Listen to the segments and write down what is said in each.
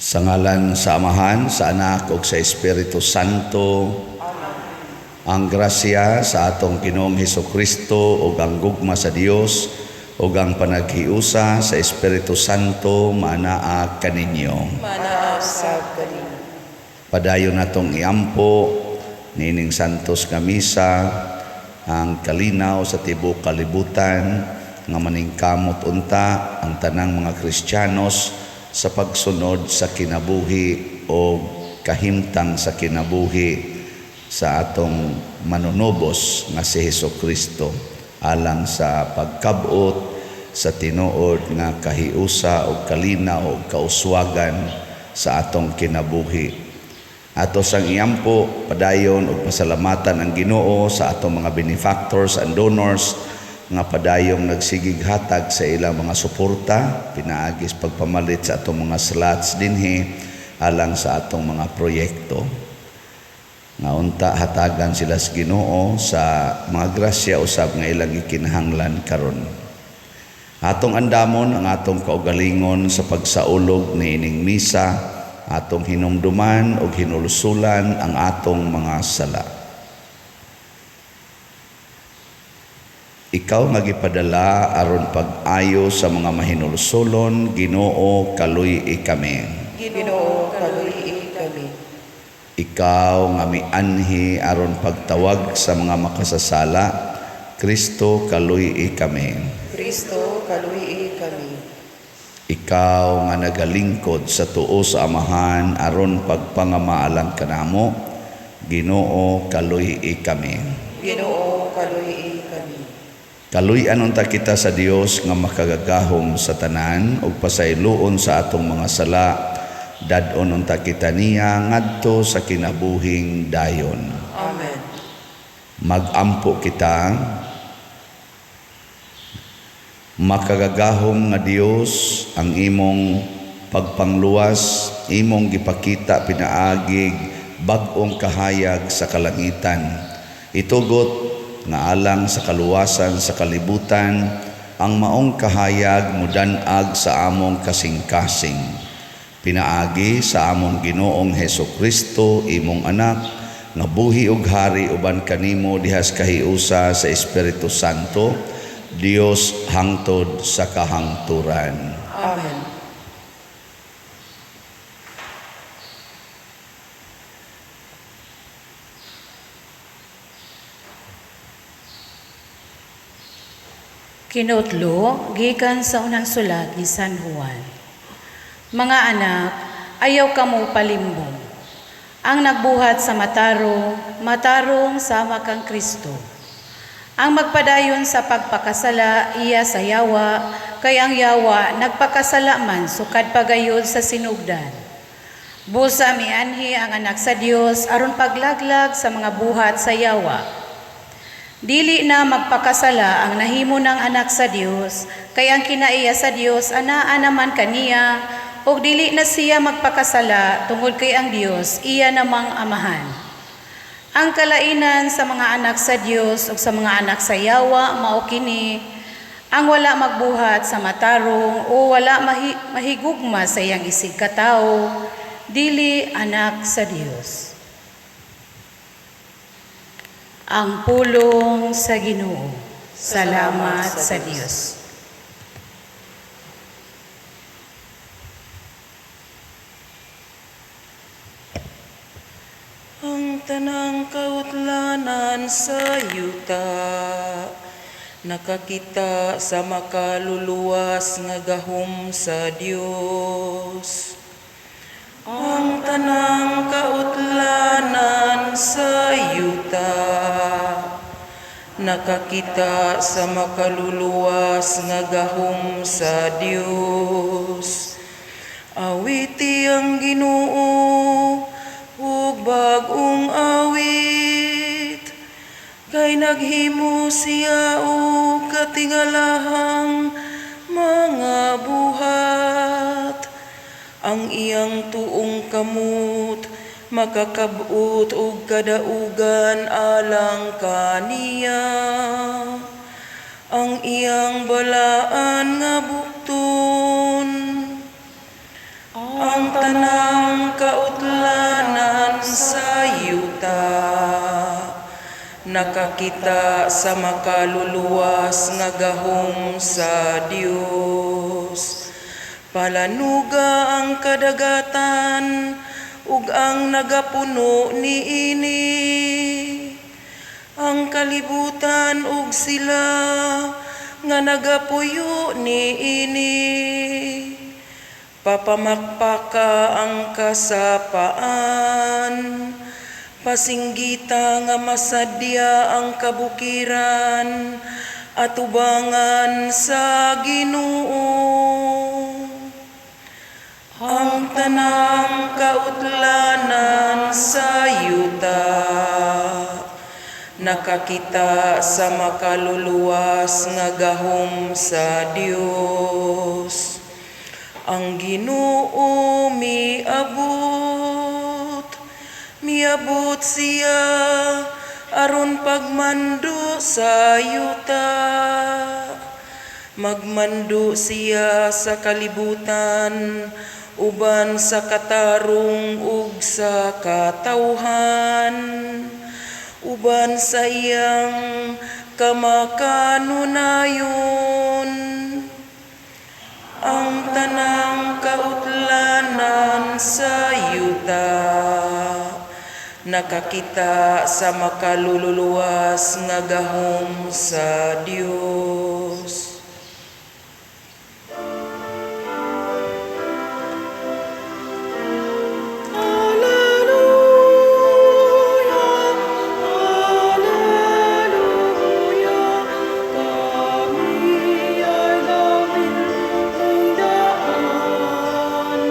Sa ngalan sa Amahan, sa Anak ug sa Espiritu Santo. Ang grasya sa atong Ginoong Hesukristo ug ang gugma sa Dios ug ang panaghiusa sa Espiritu Santo maanaa kaninyo. Manaa sab kaninyo. Padayon natong iampo niining santos nga misa ang kalinaw sa tibuok kalibutan nga maningkamot unta ang tanang mga Kristiyanos sa pagsunod sa kinabuhi o kahimtang sa kinabuhi sa atong manunubos nga si Hesukristo alang sa pagkabot sa tinuod nga kahiusa o kalinaw o kauswagan sa atong kinabuhi. Ato sang iampo padayon og pasalamatan ang Ginoo sa atong mga benefactors and donors nga padayong nagsigig hatag sa ilang mga suporta pinaagis pagpamalit sa atong mga slots dinhi alang sa atong mga proyekto. Nga unta hatagan sila sa Ginoo sa mga grasya usab nga ilang gikinahanglan karon. Atong andamon ang atong kaugalingon sa pagsaulog niining misa, atong hinumduman ug hinulsulan ang atong mga sala. Ikaw nga gipadala aron pag-ayo sa mga mahinulsulon, Ginoo, kaluy-i kami. Ginoo, kaluy-i kami. Ikaw nga mianhi aron pagtawag sa mga makasasala, Kristo, kaluy-i kami. Kristo, kaluy-i kami. Ikaw nga nagalingkod sa tuo sa Amahan aron pagpangamaalang kanamo, Ginoo, kaluy-i kami. Ginoo, kaluy-i kami. Kaluy-an unta kita sa Dios nga makagagahom sa tanan ug pasayloon sa atong mga sala, dad-on unta kita niya ngadto sa kinabuhing dayon. Amen. Magampo kita. Makagagahom nga Dios, ang imong pagpangluwas imong gipakita pinaagig bag-ong kahayag sa kalangitan. Itugot nga alang sa kaluwasan sa kalibutan ang maong kahayag mudan-ag sa among kasing-kasing. Pinaagi sa among Ginoong Hesukristo, imong anak, nga buhi ug hari uban kanimo dihas kahiusa sa Espiritu Santo, Dios hangtod sa kahangturan. Amen. Kinutlo, gikan sa unang sulat ni San Juan. Mga anak, ayaw kamo palimbong. Ang nagbuhat sa matarong, matarong sama kang Kristo. Ang magpadayon sa pagpakasala, iya sa yawa, kay ang yawa nagpakasala man sukad pagayod sa sinugdan. Busa mianhi ang anak sa Dios aron paglaglag sa mga buhat sa yawa. Dili na magpakasala ang nahimo ng anak sa Dios, kay ang kinaiya sa Dios anaa naman kaniya, ug dili na siya magpakasala tungod kay ang Dios iya namang amahan. Ang kalainan sa mga anak sa Dios ug sa mga anak sa yawa mao kini, ang wala magbuhat sa matarong o wala mahigugma sa iyang isig katawo, dili anak sa Dios. Ang pulong sa Ginoo. Salamat sa Dios. Ang tanang kautlanan sa yuta nakakita sa makaluluwas nga gahom sa Dios. Ang tanang kautlanan sa yuta nakakita sa makaluluwas nga gahom sa Dios. Awiti ang Ginoo ug bag-ong awit, kay naghimo siya og katingalahang mga buhat. Ang iyang tuong kamot makakabot og kadaugan alang kaniya. Ang iyang balaan nga bukton, ang tanan sa yuta. Nakakita sa makaluluwas nga gahom sa Dios. Palanuga ang kadagatan ug ang nagapuno niini. Ang kalibutan ug sila nga nagapuyo niini. Papamakpaka ang kasapaan, pasinggita nga masadya ang kabukiran, atubangan sa Ginoo. Ang tanang kautlanan sa yuta, nakakita sa makaluluwas nga gahom sa Dios. Ang Ginoo miabot, miabot siya aron pagmando sa yuta. Magmando siya sa kalibutan uban sa katarong ug sa katawhan, uban sa iyang kamakanunayon. Ang tanang kautlanan sa yuta, nakakita sa makaluluwas nga gahom sa Dios. Alleluia, Alleluia, kami ay dawit ng daan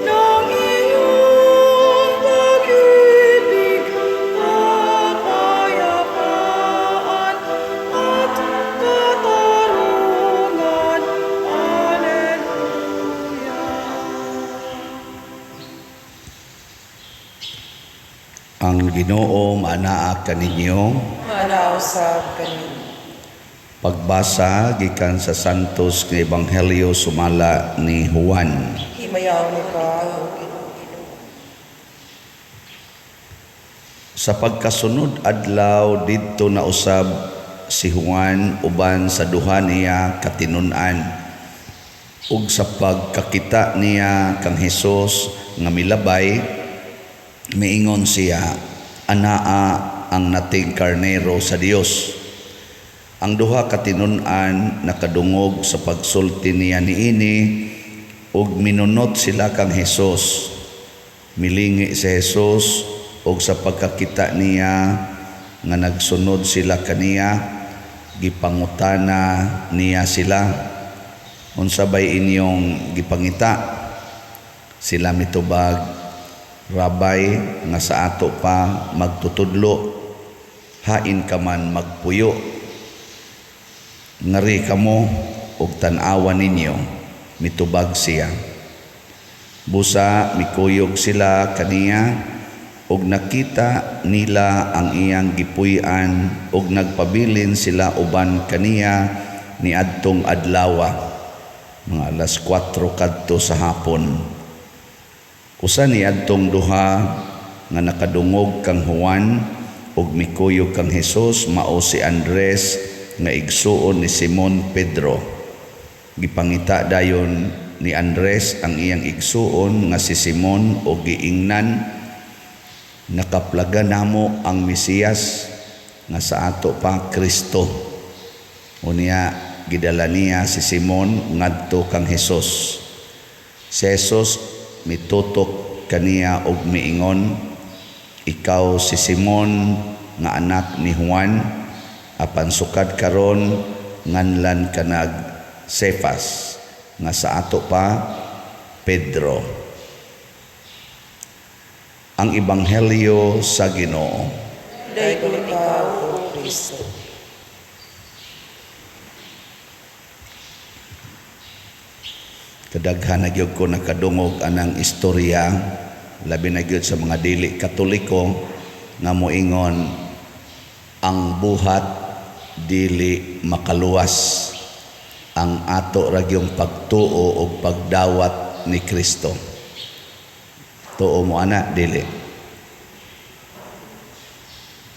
ng iyong pag-ibig, kapayapaan at katarungan. Alleluia. Ang Ginoo maanaa kaninyo. Maanaa usab kaninyo. Pagbasa gikan sa Santos nga Ebanghelyo sumala ni Juan. Himayaon ikaw, Ginoo. Sa pagkasunod adlaw didto na usab si Juan uban sa duha niya katinun-an. Ug sa pagkakita niya kang Hesus nga milabay, miingon siya, anaa ang nating karnero sa Dios. Ang duha katinun-an nakadungog sa pagsulti niya niini ug minunot sila kang Hesus. Milingi si Hesus ug sa pagkakita niya nga nagsunod sila kaniya, gipangutana niya sila, unsa bay inyong gipangita? Sila mitubag, Rabay, nga sa ato pa magtutudlo, hain ka man magpuyo. Ngari kamo og tan-awa ninyo, mitubag siya. Busa mikuyog sila kaniya og nakita nila ang iyang gipuy-an og nagpabilin sila uban kaniya niadtong adlawa, mga alas 4 kadto sa hapon. Usa niadtong duha nga nakadungog kang Juan ug mikuyog kang Hesus mao si Andres nga igsuon ni Simon Pedro. Gipangita dayon ni Andres ang iyang igsuon nga si Simon og giingnan, nakaplaga namo ang Mesiyas nga sa ato pa Kristo. Unya gidala niya si Simon ngadto kang Hesus. Si Hesus mitutok kaniya og miingon, ikaw si Simon nga anak ni Juan, apan sukad karon nganlan kanag Cephas nga sa ato pa Pedro. Ang Ebanghelyo sa Ginoo. Dayon ikaw, O Kristo. Kadaghan na gyud ko nakadungog anang istorya, labi na gyud sa mga dili Katoliko nga moingon ang buhat dili makaluwas, ang ato ra gyung pagtuo og pagdawat ni Kristo. Tuo mo ana dili?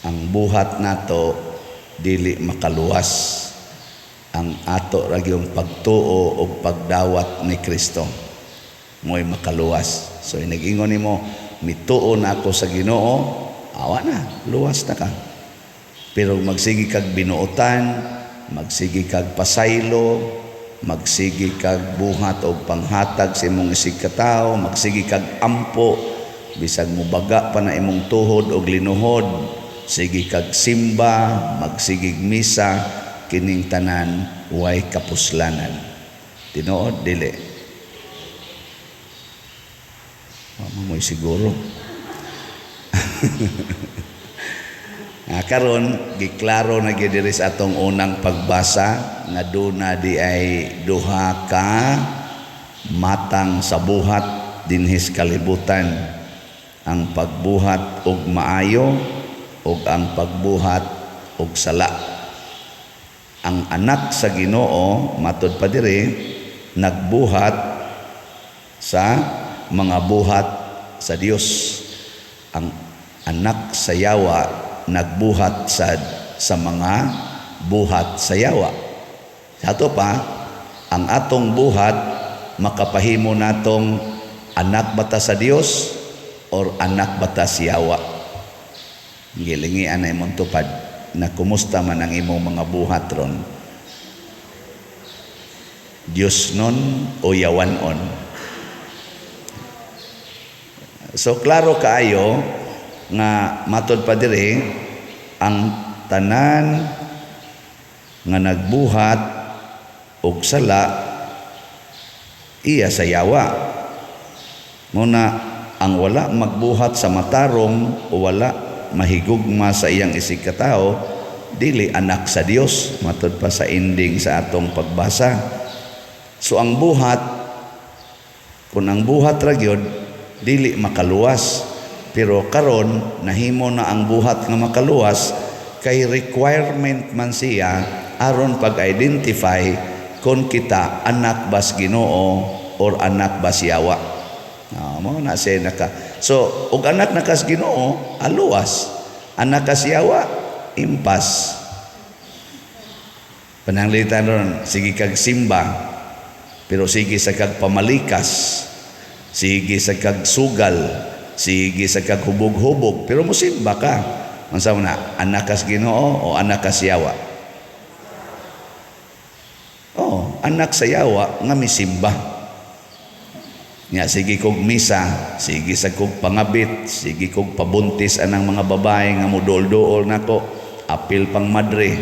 Ang buhat nato dili makaluwas, ang ato ra gyung pagtuo og pagdawat ni Kristo mo'y makaluwas. So inig-ingon nimo, "Mituo na ako sa Ginoo," awa na, luwas na ka. Pero magsige kag binuotan, magsige kag pasaylo, magsige kag buhat og panghatag sa imong isig katawo, magsige kag ampo bisag mubaga pa na imong tuhod og linuhod, sige kag simba, magsigig misa, kining tanan way kapuslanan. Tinuod dili? Wa mo mo'y siguro. Nga karon giklaro na gyud diri sa atong unang pagbasa nga duna di ay duha ka matang sa buhat dinhis kalibutan: ang pagbuhat og maayo ug ang pagbuhat og sala. Ang anak sa Ginoo, matud pa diri, nagbuhat sa mga buhat sa Dios. Ang anak sa yawa nagbuhat sa mga buhat sa yawa. Sa ato pa, ang atong buhat makapahimo natong anak bata sa Dios or anak bata sa yawa. Gilingian na imong tupad na kumusta man ang imong mga buhat ron. Dios nun o yawan-on. So klaro kaayo nga matod pa diri, ang tanan nga nagbuhat og sala iya sa yawa. Muna ang wala magbuhat sa matarong o wala mahigugma sa iyang isig katawo dili anak sa Dios, matod pa sa ending sa atong pagbasa. So ang buhat, kung ang buhat ra gyud, dili makaluwas. Pero karon nahimo na ang buhat nga makaluwas kay requirement man siya aron pag-identify kung kita anak bas Ginoo or anak bas yawa. Mao na siya naka. So og anak na kas Ginoo, aluwas. Anak kas yawa, impas. Pananglitan ron, sige kag simba, pero sige sa kag pamalikas, sige sa kag sugal, sige sa kag hubog-hubog, pero musimba ka. Unsa man na, anak kas Ginoo o anak kas yawa? Oh, anak sa yawa nga misimba. Nga sige kog misa, sige sa kog pangabit, sige kog pabuntis anang mga babae nga modol-dool nako, apil pang madre.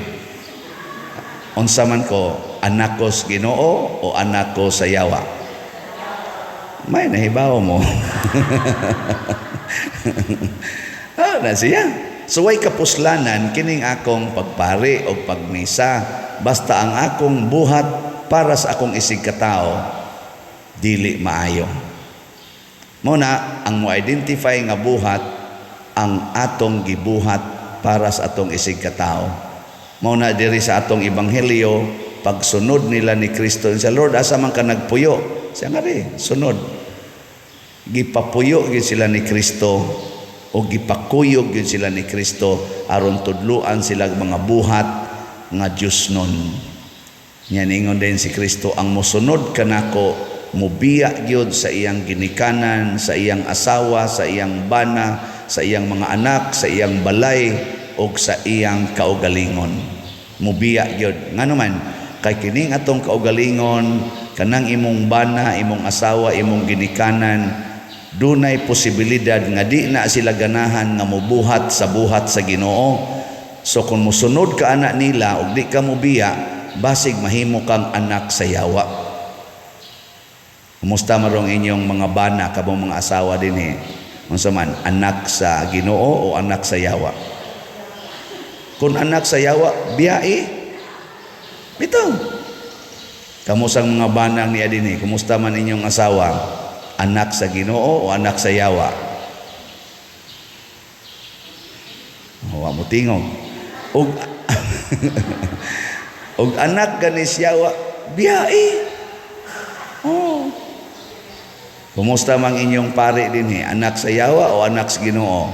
Unsa man ko, anak ko sa Ginoo o anak ko sa yawa? May nahibaw mo. Na siya. So way kapuslanan kining akong pagpari o pagmisa, basta ang akong buhat para sa akong isig katao dili maayo. Mao na ang mo-identify nga buhat ang atong gibuhat para sa atong isig katao. Mao na diri sa atong ebanghelyo, pagsunod nila ni Kristo sa Lord, asa man ka nagpuyo? Siya nga rin, sunod. Gipapuyo gyud sila ni Kristo o gipakuyog gyud sila ni Kristo aron tudluan sila mga buhat nga Dios nun. Nya ningon din si Kristo, ang mosunod kanako mobiya gyud sa iyang ginikanan, sa iyang asawa, sa iyang bana, sa iyang mga anak, sa iyang balay og sa iyang kaugalingon. Mobiya gyud. Ngano man kay kining atong kaugalingon, kanang imong bana, imong asawa, imong ginikanan, dunay posibilidad nga di na sila ganahan nga mobuhat sa buhat sa Ginoo. So kung mosunod ka anak nila og di ka mobiya, basig mahimo kang anak sa yawa. Kumusta marong inyong mga bana, kabong mga asawa dinhi? Unsa man, anak sa Ginoo o anak sa yawa? Kung anak sa yawa, biyai. Bitaw. Kamusta ang mga banang niya dinhi? Kumusta man inyong asawa? Anak sa Ginoo o anak sa yawa? Wa mo tingog. Og og anak gani siya, biyai. Oh. Kumusta mang inyong pare dinhi? Anak sa yawa o anak sa Ginoo?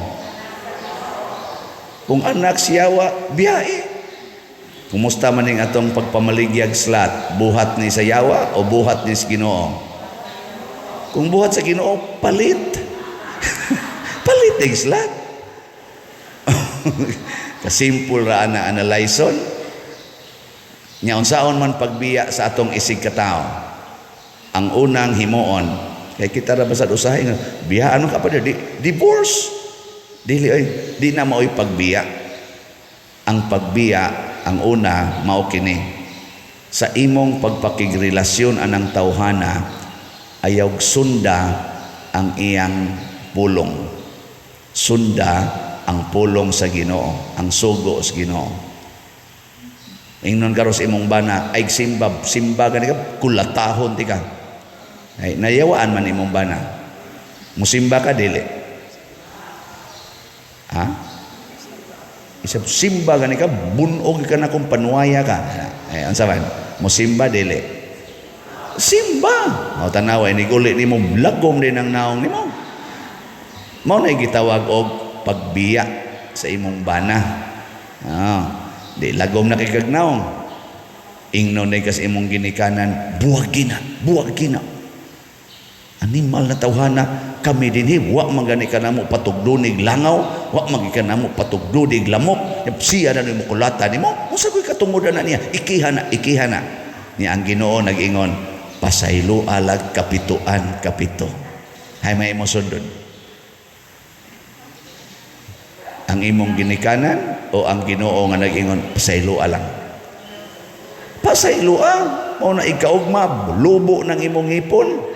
Kung anak siyawa, biyae. Kumusta man ning atong pagpamaligyag slat? Buhat ni sa yawa o buhat ni sa Ginoo? Kung buhat sa Ginoo, palit. Palit ang slat. Kasimple ra na analyson. Nya unsaon man pagbiya sa atong isig katao. Ang unang himuon kay kita ra basad usahay nga biya ano ka pa di divorce. Dili oy, di na maoy pagbiya. Ang pagbiya ang una mao kini. Sa imong pagpakigrelasyon anang tawhana, ayaw sunda ang iyang pulong. Sunda ang pulong sa Ginoo, ang sugo sa Ginoo. Ingnon karon sa imong bana, ay simba, simba gani ka, kulatahon ti ka. Ay, nayawaan man imong bana. Musimba ka dili. Ha? Isip simba gani ka, bunog ka na kung panuwaya ka. Ay, unsa man? Musimba dili. Simba. O tanawa ini guli nimo lagom din ang naong nimo. Mao na gitawag og pagbiya sa imong bana. Ah, di lagom na kay kag naong. Ingnon na ka sa imong ginikanan, buwag gina, buwag gina. Animal na tawhana, kami dinhi wa man gani ka namo patugdunig langaw, wa man ka namo patugdunig lamok. Siya na nimo kulata nimo. Unsa koy katungodan na niya? Ikiha na, ikiha na. Ni ang Ginoo nag-ingon, pasaylo alag kapituan kapito. Hay may imo sundon. Ang imong ginikanan o ang Ginoo nga nag-ingon, pasaylo alang. Pasaylo mao na ikaugma, lubo ng imong ngipon.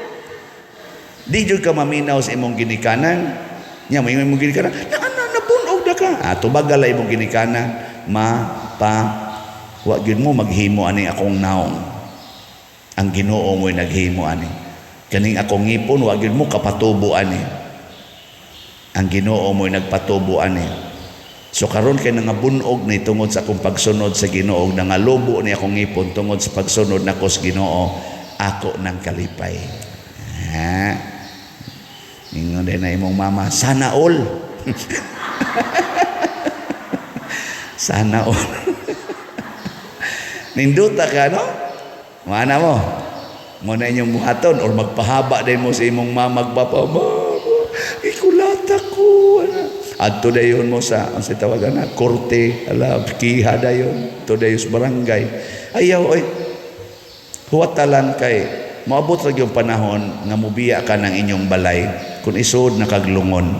Di jud ka maminaw sa imong ginikanan. Nya mo imong ginikanan, na ana nabunog na ka. Ah, tubagal imong ginikanan, ma pa wa gyud mo maghimo ani akong naong. Ang Ginoo mo'y naghimo ani. Kaning akong ngipon wa gyud mo kapatubo ani. Ang Ginoo mo'y nagpatubo ani. So karon kay nangabunog ni tungod sa akong pagsunod sa Ginoo, nangalubo ni akong ngipon tungod sa pagsunod nako sa Ginoo, ako nang kalipay. Ha? Ingon din na imong mama, sana all. Sana all. Ninduta ka, no? Mana mo? Mo na inyong buhaton or magpahaba din mo sa imong mama, magpapa, mama, ikulata ko. Adto dayon mo sa, ang sitawagan na, korte, ala, kiha dayon, to dayon sa barangay. Ayaw, oy. Huwat talang kay, moabot ra gyud panahon nga mobiya ka ng inyong balay kung isod nakaglungon.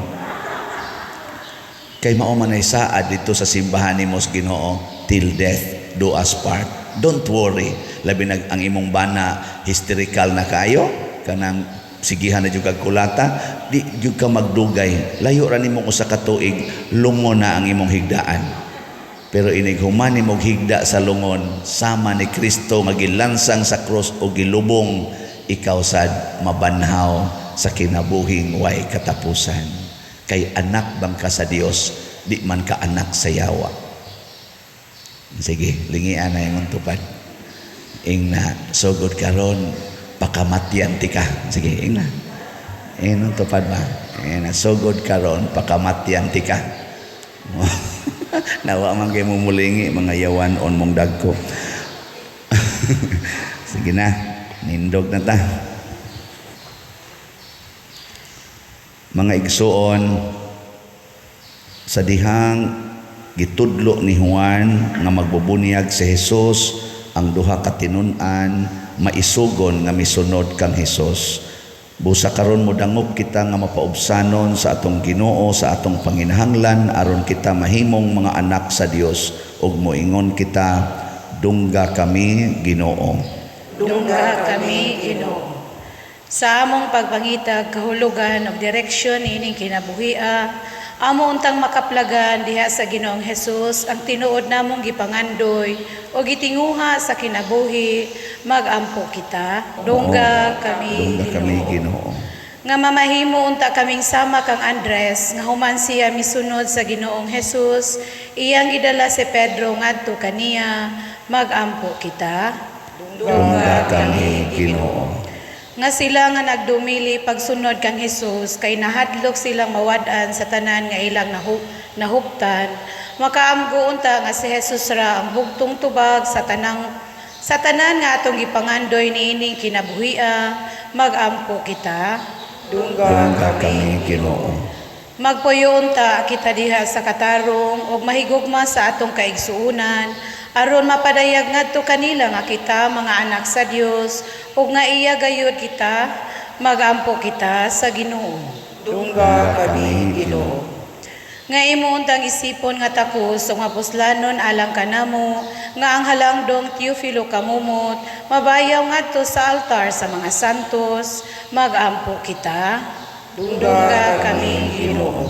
Kay mao man ay saad dito sa simbahan nimo sa Ginoo, till death do us part. Don't worry, labi nag ang imong bana hysterical na kaayo, kanang sigihan na jud kag kulata, di jud ka magdugay. Layo ra nimo usa ka tuig, lungon na ang imong higdaan. Pero inig human nimo higda sa lungon, sama ni Kristo nga gilansang sa krus o gilubong, ikaw sad mabanhaw sa kinabuhing way katapusan. Kay anak bang ka sa Dios, di man ka anak sa yawa. Sige, lingian na imong tupad. Ing na sugod karon pakamatyan ti ka. Sige, ing na. Imong tupad ba? Ing na sugod karon pakamatyan ti ka. Nawa man kay mumulingi mga yawan on mong dagko. Sige na, nindog na ta. Mga igsuon, sa dihang gitudlo ni Juan nga magbubunyag si Jesus ang duha ka tinun-an maisugon nga misunod kang Hesus. Busa karon modangop kita nga mapaubsanon sa atong Ginoo sa atong panginahanglan aron kita mahimong mga anak sa Dios ug moingon kita, dungga kami Ginoo. Dungga kami Ginoo. Sa among pagpangitag kahulugan og direksyon niining kinabuhia, amo untang makaplagan diha sa Ginoong Hesus ang tinuod namong gipangandoy o gitinguha sa kinabuhi, magampo kita. Dungga kami, Dungga kami Ginoo. Nga mamahimo unta kaming sama kang Andres nga human siya misunod sa Ginoong Hesus, iyang gidala si Pedro ngadto kaniya, magampo kita. Dungga kami Ginoo. Nga sila nga nagdumili pagsunod kang Hesus kay nahadlok silang mawad-an sa tanan nga ilang nahuptan, Makaamgo unta nga si Jesus ra ang bugtong tubag sa tanan nga atong gipangandoy niining kinabuhia. Magampo kita. Dungga Dungga kami, kami, Ginoo. Magpuyo unta kita diha sa katarong ug mahigugma sa atong kaigsuonan aron mapadayag ngadto kanila nga kita mga anak sa Dios ug nga iya gayud kita. Magampo kita sa Ginoo. Dungga kami, Ginoo. Nga imo untang isipon nga takos ug mapuslanon alang kanamo nga ang halangdong Teofilo Camomot mabayaw ngadto sa altar sa mga santos. Magampo kita. Dungga kami, Ginoo.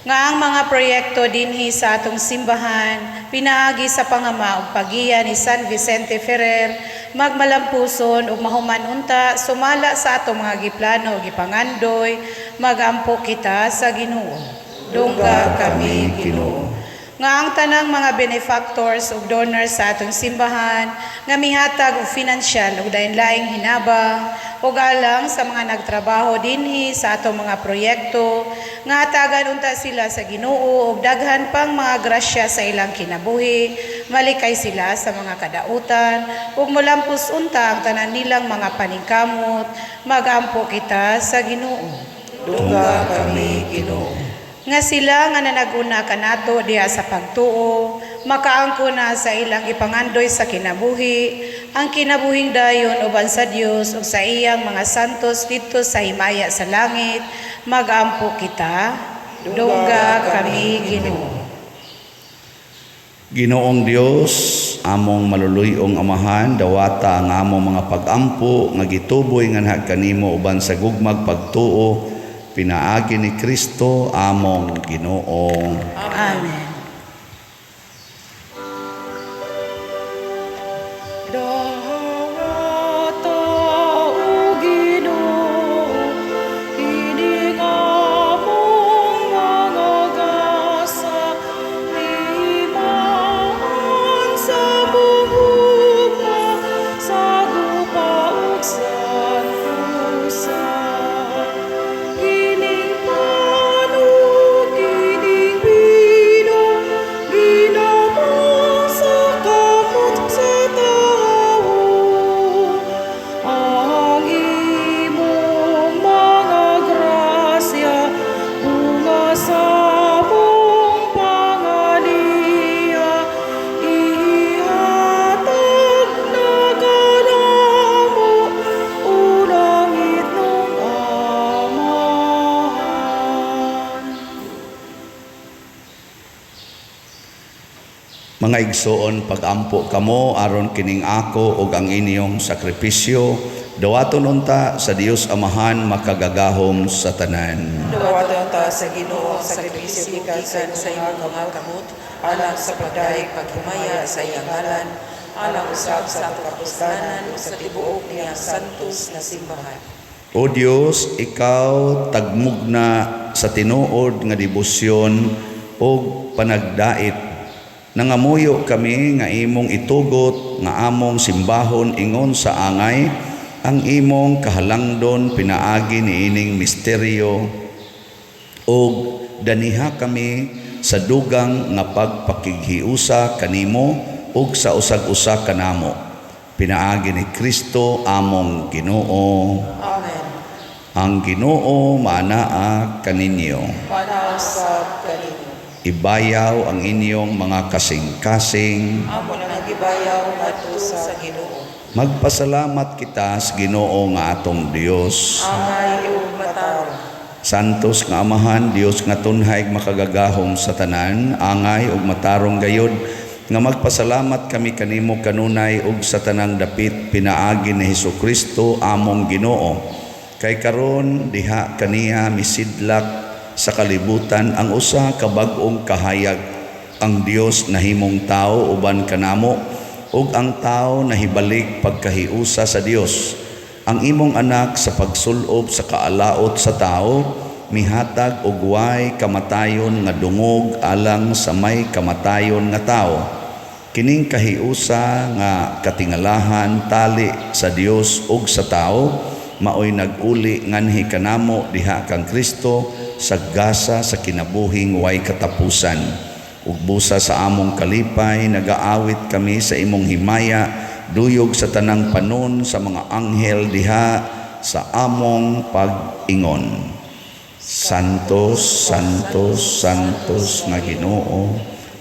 Nga ang mga proyekto dinhi sa atong simbahan pinaagi sa pangama ug pagiya ni San Vicente Ferrer magmalampuson ug mahuman unta sumala sa atong mga giplano ug gipangandoy. Magampo kita sa Ginoo. Dungga kami, Ginoo. Nga ang tanang mga benefactors ug donors sa atong simbahan nga mihatag og financial ug lain-laing hinabang ug alang sa mga nagtrabaho dinhi sa atong mga proyekto, nga hatagan unta sila sa Ginoo og daghan pang mga grasya sa ilang kinabuhi, malikay sila sa mga kadautan ug molampos unta ang tanan nilang mga paningkamot. Magampo kita sa Ginoo. Dungga kami, Ginoo. Nga sila nga nanaguna kanato diha sa pagtuo makaangko na sa ilang ipangandoy sa kinabuhi ang kinabuhing dayon uban sa Dios ug sa iyang mga santos didto sa himaya sa langit. Magampo kita. Dungga kami, Ginoo. Ginoong Dios, among maluluy-ong Amahan, dawata ang among mga pagampo nga gituboy nganha kanimo uban sa gugmag pagtuo pinaagi ni Kristo among Ginoo. Amen. Dawata, O Ginoo, kining among mga gasa, timaan sa among gugma, sa gupa ug santusa. Kining pan ug kining bino, ginamang sa kamot sa tawo. Ang imong mga grasya, bunga sa among pangaliya, ihatag na kanamo, o langitnong Amahan. Mga igsoon, pagampo kamo aron kining ako ug ang inyong sakripisyo dawaton unta sa Dios Amahan makagagahom sa tanan. Dawaton ta sa Ginoo ang sakripisyo gikan sa imong mga kamot alang sa pagdayeg paghimaya sa iyang ngalan, alang usab sa atong kapuslanan ug sa tibuok niyang santos nga simbahan. O Dios, ikaw tagmugna sa tinuod nga debosyon ug panagdait. Nangamuyo kami nga imong itugot nga among simbahon ingon sa angay ang imong kahalangdon pinaagi niining misteryo ug daniha kami sa dugang nga pagpakighiusa kanimo ug sa usag-usa kanamo pinaagi ni Kristo among Ginoo. Amen. Ang Ginoo maanaa kaninyo. Maanaa usab kaninyo. Ibayaw ang inyong mga kasing-kasing. Amo na nagibayaw ngadto sa Ginoo. Magpasalamat kita sa Ginoo nga atong Dios. Angay ug matarong. Santos nga Amahan, Dios nga tunhay makagagahom sa tanan, angay ug matarong gayod nga magpasalamat kami kanimo kanunay ug sa tanang dapit pinaagi ni Hesukristo among Ginoo. Kay karon diha kaniya misidlak sa kalibutan ang usa ka bag-ong kahayag, ang Dios nahimong tao uban kanamo ug ang tao nahibalik pagkahiusa sa Dios. Ang imong anak sa pagsulob sa kaalaot sa tao mihatag og way kamatayon nga dungog alang sa may kamatayon nga tao. Kining kahiusa nga katingalahan tali sa Dios ug sa tao maoy nag-uli nganhi kanamo diha kang Kristo sa gasa sa kinabuhing way katapusan. Ug busa sa among kalipay, nagaawit kami sa imong himaya, duyog sa tanang panon sa mga anghel diha sa among pag-ingon. Santos, Santos, Santos nga Ginoo,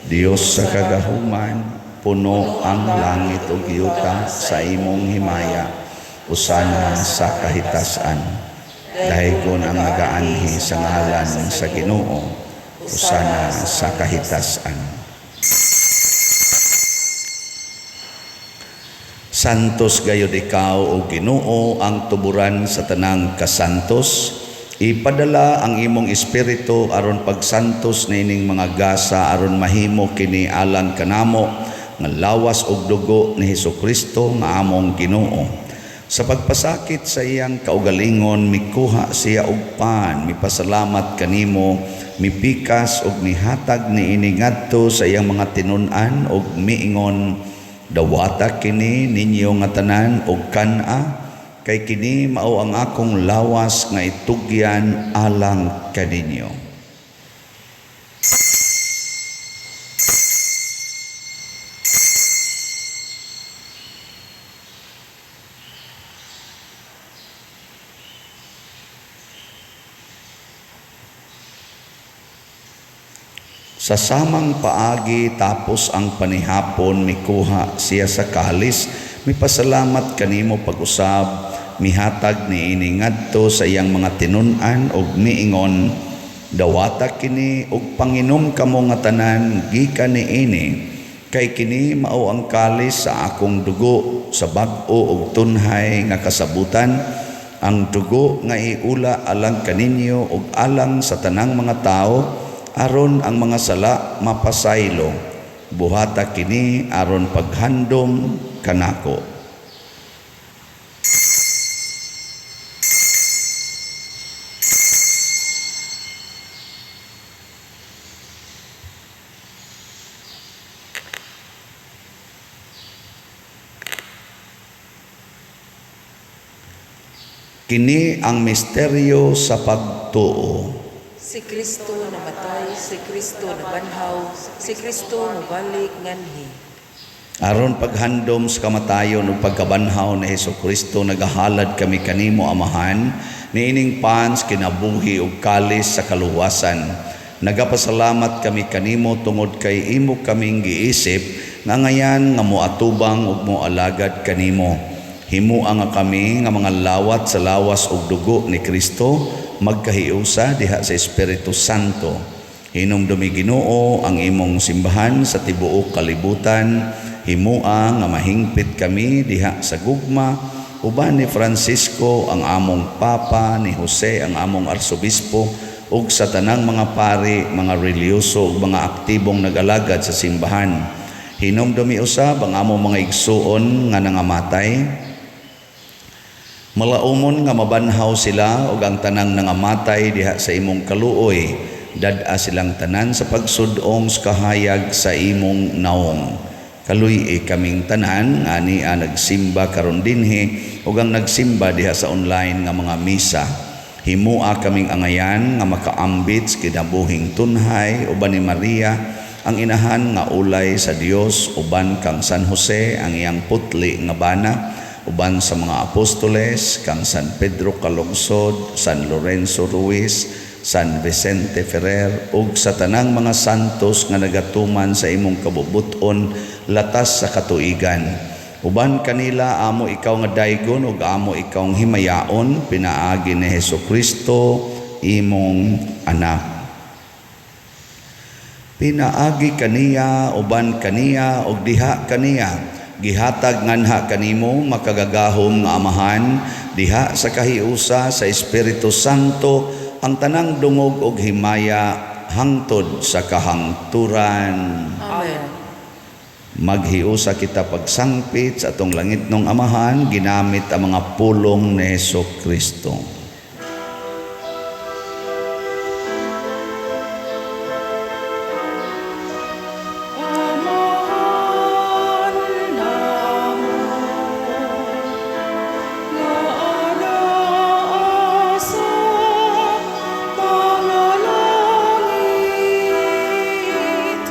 Dios sa kagahuman, puno ang langit ug yuta sa imong himaya, usana sa kahitasan. Daygon ang nagaanhi sa ngalan sa Ginoo, usana sa kahitasan. Santos gayud ikaw o Ginoo, ang tuburan sa tanang kasantos. Ipadala ang imong espiritu aron pagsantos niining mga gasa aron mahimo kini alang kanamo nga lawas ug dugo ni Hesukristo nga among Ginoo. Sa pagpasakit sa iyang kaugalingon, mikuha siya og pan, mipasalamat kanimo, mipikas ug mihatag niini ngadto sa iyang mga tinun-an ug miingon, dawata kini ninyo nga tanan og kan-a, kay kini mao ang akong lawas nga itugyan alang kaninyo. Sa samang paagi tapos ang panihapon, mikuha siya sa kalis, mipasalamat kanimo pag-usab, mihatag niini ngadto sa iyang mga tinun-an ug miingon, dawata kini ug panginom kamo nga tanan gikan niini, kay kini mao ang kalis sa akong dugo sa bag-o ug tunhay nga kasabutan, ang dugo nga iula alang kaninyo ug alang sa tanang mga tawo, aron ang mga sala mapasaylo. Buhata kini aron paghandom kanako. Kini ang misteryo sa pagtuo. Si Kristo namatay, si Kristo nabanhaw, si Kristo mobalik nganhi. Aron paghandom sa kamatayon ug pagkabanhaw ni Hesukristo, nagahalad kami kanimo, Amahan, niining pans kinabuhi ug kalis sa kaluwasan. Nagapasalamat kami kanimo tungod kay imo kaming giisip nga ngayan nga moatubang ug moalagad kanimo. Himua nga kami nga mga lawat sa lawas ug dugo ni Kristo, magkahiusa diha sa Espiritu Santo. Hinumdumi Ginoo ang imong simbahan sa tibuok kalibutan. Himua nga mahingpit kami diha sa gugma uban ni Francisco ang among Papa, ni Jose ang among Arsobispo, ug sa tanang mga pari, mga relihiyoso ug mga aktibong nag-alagad sa simbahan. Hinumdumi usab ang among mga igsuon nga nangamatay. Malaumon nga mabanhaw sila ug ang tanang nangamatay diha sa imong kaluoy. Dad-a silang tanan sa pagsudong sa kahayag sa imong naong. Kaluy-i kaming tanan nga ania nagsimba karon dinhi ug ang nagsimba diha sa online nga mga misa. Himua kaming angayan nga makaambit sa kinabuhing tunhay uban ni Maria ang inahan nga ulay sa Dios, uban kang San Jose ang iyang putli nga bana, uban sa mga apostoles kang San Pedro Calungsod, San Lorenzo Ruiz, San Vicente Ferrer, ug sa tanang mga santos nga nagatuman sa imong kabubuton latas sa katuigan. Uban kanila amo ikaw nga daygon ug amo ikaw nga himayaon pinaagi ni Hesukristo imong anak. Pinaagi kaniya, uban kaniya ug diha kaniya, gihatag nganha kanimo makagagahom nga Amahan diha sa kahiusa sa Espiritu Santo ang tanang dungog ug himaya hangtod sa kahangturan. Amen. Maghiusa kita pagsangpit sa atong langitnong Amahan ginamit ang mga pulong ni Hesukristo. Amahan namo nga anaa sa mga langit,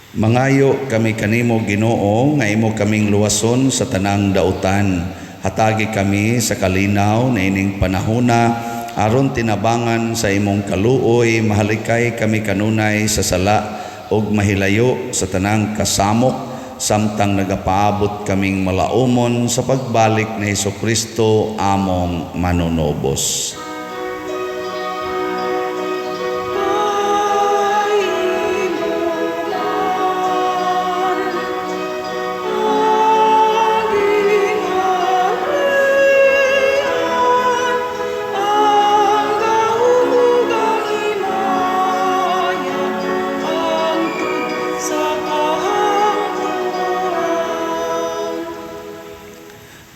Mangayo kami kanimo, Ginoo, nga imo kaming luwason sa tanang dautan. Hatagi kami sa kalinaw na ining panahona aron tinabangan sa imong kaluoy, mahalikay kami kanunay sa sala ug mahilayo sa tanang kasamok samtang nagapaabot kaming malaumon sa pagbalik ni Hesukristo among manunubos.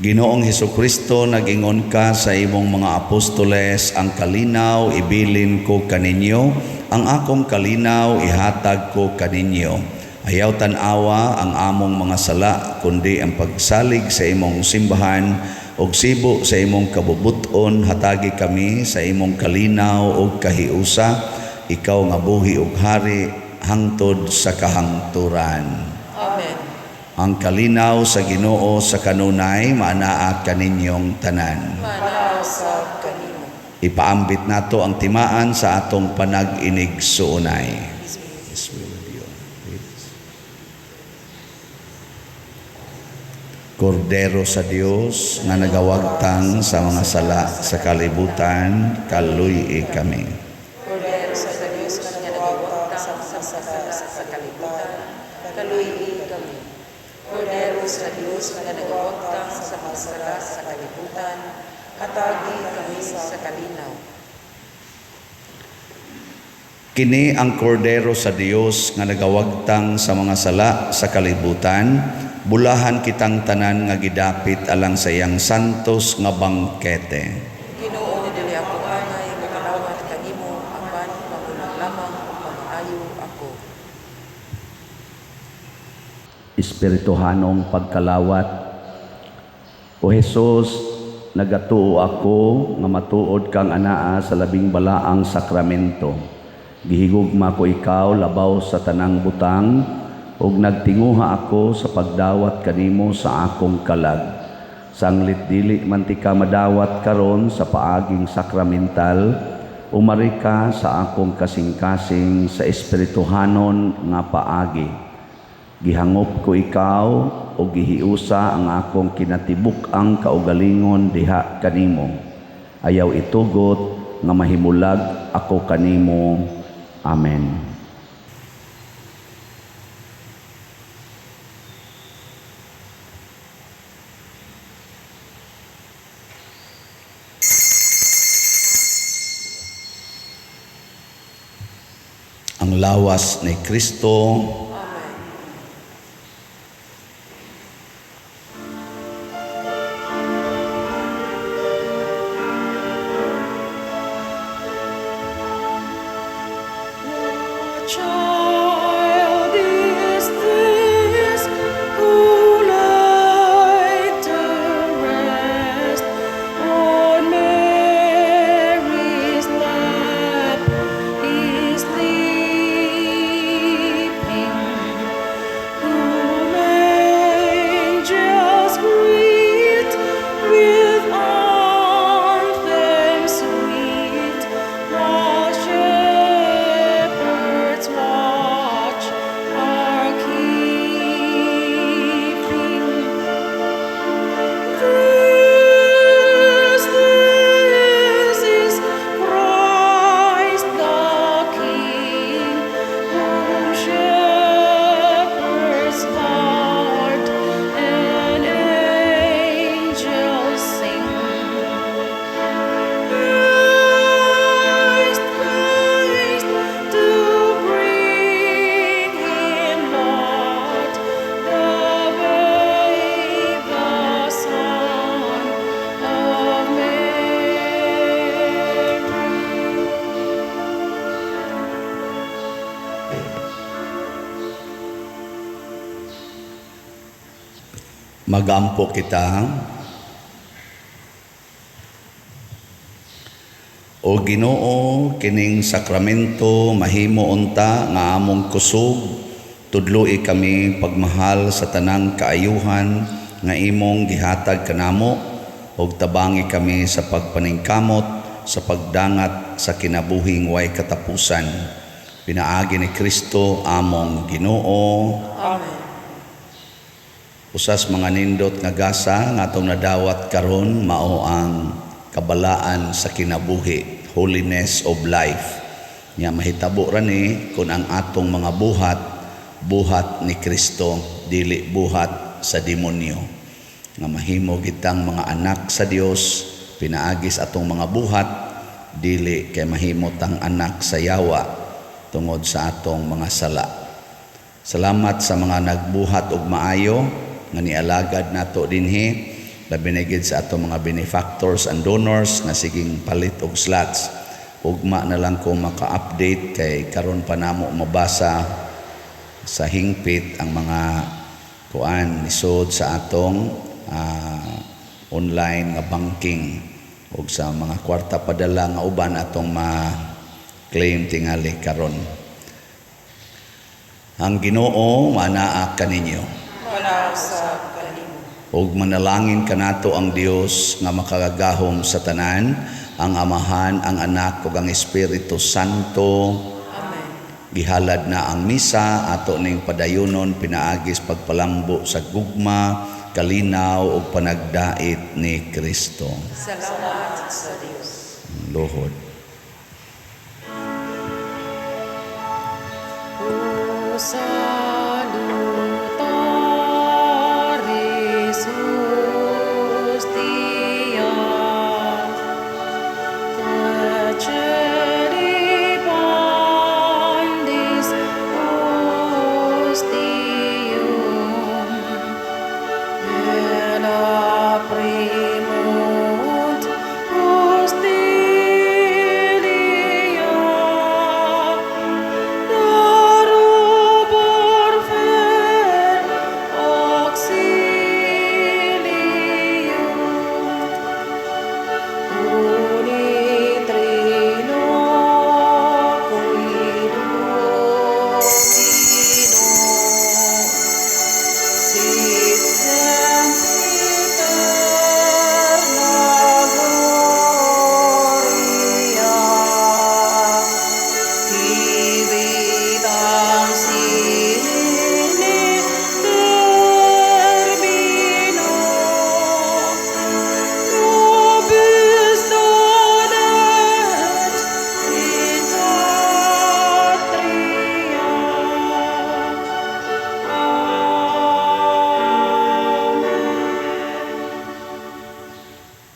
Ginoong Hesukristo, nag-ingon ka sa imong mga apostoles, ang kalinaw ibilin ko kaninyo, ang akong kalinaw ihatag ko kaninyo. Ayaw tan-awa ang among mga sala, kundi ang pagsalig sa imong simbahan ug sibo sa imong kabubuton, hatagi kami sa imong kalinaw ug kahiusa, ikaw nga buhi ug hari hangtod sa kahangturan. Amen. Ang kalinaw sa Ginoo sa kanunay maanaa kaninyong tanan. Maanaa usab kanimo. Ipaambit nato ang timaan sa atong panag-inig-suunay. Peace be with you. Peace. Kordero sa Dios nga nagawagtang sa mga sala sa kalibutan, kaluy-i kami. Kordero sa Dios nga nagawagtang sa mga sala sa kalibutan, kaluy-i kami. Kordero sa Dios nga nagawagtang sa mga sala sa kalibutan, hatagi kami sa kalinaw. Kini ang kordero sa Dios nga nagawagtang sa mga sala sa kalibutan, bulahan kitang tanan nga gidapit alang sa iyang santos nga bangkete. Ginoo, dili ako angay makalawat kanimo, apan pangulong lamang ug mamaayo ako. Espirituhanong pagkalawat. O Hesus, nagatuo ako nga matuod kang anaa sa labing balaang sakramento. Gihigugma ko ikaw labaw sa tanang butang ug nagtinguha ako sa pagdawat kanimo sa akong kalag. Sanglit dili man tika madawat karon sa paaging sakramental, umari ka sa akong kasing-kasing sa espirituhanon nga paagi. Gihangop ko ikaw o gihiusa ang akong kinatibuk-ang kaugalingon diha kanimo. Ayaw itugot nga mahimulag ako kanimo. Amen. Ang lawas ni Kristo. Amen. What child is this who laid to rest on Mary's lap is sleeping, whom angels greet with anthems sweet, while shepherds watch are keeping. This is Christ the King, whom shepherds guard and angels sing. Haste, haste to bring him, Lord, the babe, the Son of Mary. Magampo kita. O Ginoo, kining sakramento mahimo unta nga among kusog Tudloi kami pagmahal sa tanang kaayuhan nga imong gihatag kanamo ug tabangi kami sa pagpaningkamot sa pagdangat sa kinabuhing way katapusan. Pinaagi ni Kristo among Ginoo. Amen. Usas mga nindot nga gasa nga atong nadawat karon mao ang kabalaan sa kinabuhi, holiness of life. Nya mahitabo ra ni kung ang atong mga buhat, buhat ni Kristo, dili buhat sa demonyo. Nga mahimo kitang mga anak sa Dios pinaagi sa atong mga buhat, dili kay mahimo tang anak sa yawa tungod sa atong mga sala. Salamat sa mga nagbuhat og maayo nga nialagad nato dinhi, labi na gid sa atong mga benefactors and donors nga siging palit og slots. Ugma na lang ko maka-update kay karon pa namo mabasa sa hingpit ang mga kuan nisod sa atong online nga banking ug sa mga kwarta padala nga uban atong ma-claim tingali karon. Ang Ginoo manaa kaninyo. Manaa usab kanimo. Ug manalangin kanato ang Dios nga makagagahom sa tanan, ang Amahan, ang Anak ug ang Espiritu Santo. Amen. Gihalad na ang misa, ato ning padayunon pinaagi sa pagpalambo sa gugma, kalinaw ug panagdait ni Kristo. Salamat sa Dios. Luhod. Hosanna.